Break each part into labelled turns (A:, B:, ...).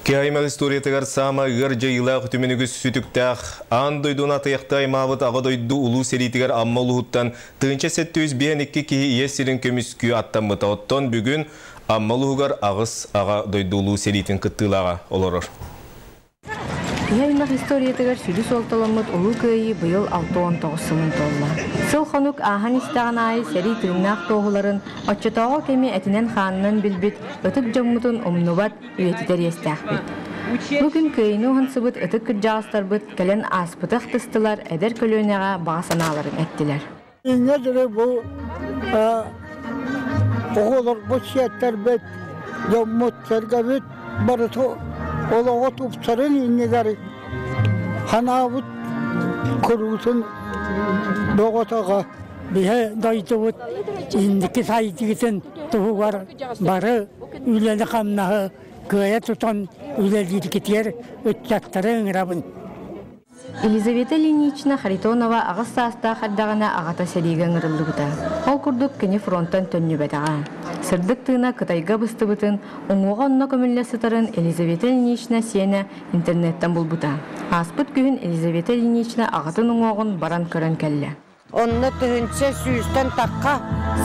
A: Киһи-аймах историятыгар саамай ыар дьайыылаах үтүмэн үгүс сүтүктээх аан дойдуну атыйахта аймаабыт Аҕа дойду улуу сэриитигэр Амма улууһуттан 1752 киһи ийэ сирин көмүскүү аттаммыта. Оттон бүгүн Амма улууһугар аҕыс Аҕа дойду улуу сэриитин кыттыылааҕа олорор.
B: Киһи-аймах историятыгар сүдү суолталаммыт Улуу Кыайыы быйыл 69 сылын туолла. Сыл-хонук ааһан истэҕин аайы сэрии тыыннаах туоһуларын, оччотооҕу кэми этинэн-хаанынан билбит ытык дьоммутун умнубат, үйэтитэр иэстээхпит. Бу күн Кыайыыны уһансыбыт ытык кырдьаҕастарбыт кэлэн ааспыты ахтыстылар, эдэр көлүөнэҕэ баҕа санааларын эттилэр.
C: Инньэ дири бу оҕолорбут, сиэттэрбит, дьоммут, сэргэбит барыта олоҕо тупсарын иннигэр ханаабыт куруутун боҕотоҕо.
D: Биһи дойдубут инники сайдыытын туһугар бары үлэни-хамнаһы кыайа тутан үлэлииргитигэр ыччаттары ыҥырабын.
B: Елизавета Ильинична Харитонова аҕыс саастаах эрдэҕинэ аҕата сэриигэ ыҥырыллыбыта. Ол курдук кини фронтан төннүбэтэҕэ. Сырдык тыына Кытайга быстыбытын, уҥуоҕа онно көмүллэ сытарын Елизавета Ильинична сиэнэ интернеттэн булбута. Ааспыт күһүн Елизавета Ильинична аҕатын уҥуоҕун баран көрөн кэллэ.
E: Онно тыһыынча сүүстэн тахха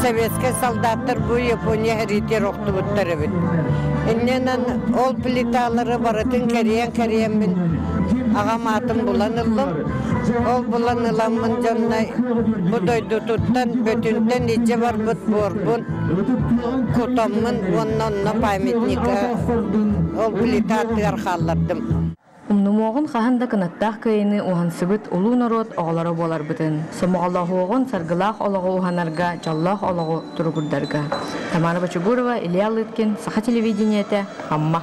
E: советскай солдаттар бу Япония сэриитигэр охтубуттар эбит. Иннинэн ол плиталары барытын кэрийэн-кэрийэммин аҕам аатын булан ыллым. Ол булан ыламмын дьонно бу дойдутуттан бөтүнтэн илдьэ барбыт буорбун кутаммын уонна онно памятника ол плита аттыгар хааллардым.
B: Умнумуоҕун хаһан да кынаттаах кыайыыны уһансыбыт улуу норуот оҕолоро буоларбытын, сомоҕолоһуоҕун саргылаах олоҕу уһанарга, дьоллоох олоҕу туругурдарга. Тамара Бочугурова, Илья Лыткин, Саха телевидениетэ, Амма.